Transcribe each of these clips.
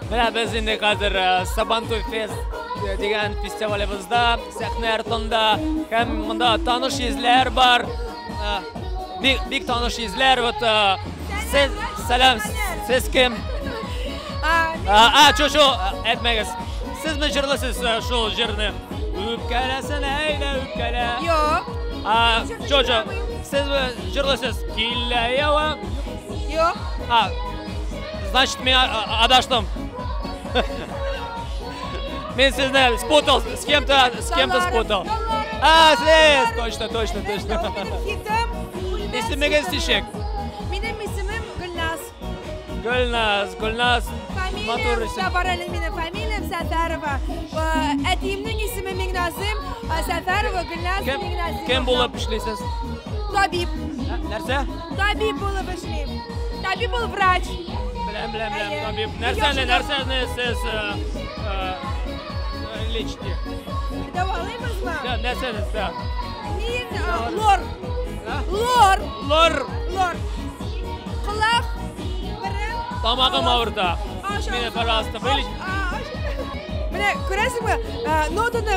Менә без инде хәзер Сабантуй фест дигән фестивалебездә, сәхнә артында һәм монда таныш йөзләр бар. Бик, бик таныш йөзләр. Вот сез, сәлам, сез кем? А, чо, чо, әйтмәгез. Сезме җырлысыз шул җырны? Үпкәләсен әйдә, үпкәлә. Юк. А, чо, чо, сезме җырлысыз? Килә ява. Юк. А, значит, мин адаштым. Мин сезне спутал, с кем-то спутал. А, сез, точно, точно, точно. Исемегез ничек? Минем исемем Гөлназ. Гөлназ, Гөлназ. Фамилиям да бар әле минем. Фамилиям Сәфәрова. Әтиемнең исеме Миңназым. Сәфәрова Гөлназ Кем, Миңназимовна. Кем булып эшлисез? Табиб. Нәрсә? Табиб булып эшлим. Табиб ул врач. Беләм, беләм, беләм, Әйе. табиб. Нәрсәне, нәрсәне сез лечите? Дәвалыйбызмы? Да, нәрсәне, да. Мин лор. Лор. Лор. Лор. Колак, борын. Тамагым авырта. Аша. Мине, пожалуйста, вылечите. Менә күрәсеңме, нотаны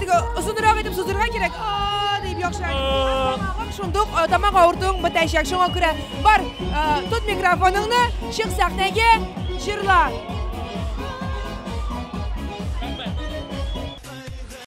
теге озынрак итеп сузырга кирәк. А дип яхшырак. Тамагың шундук, тамак авыртуың бетәчәк. Шуңа күрә бар, тот микрофоныңны, чык сәхнәгә, җырла.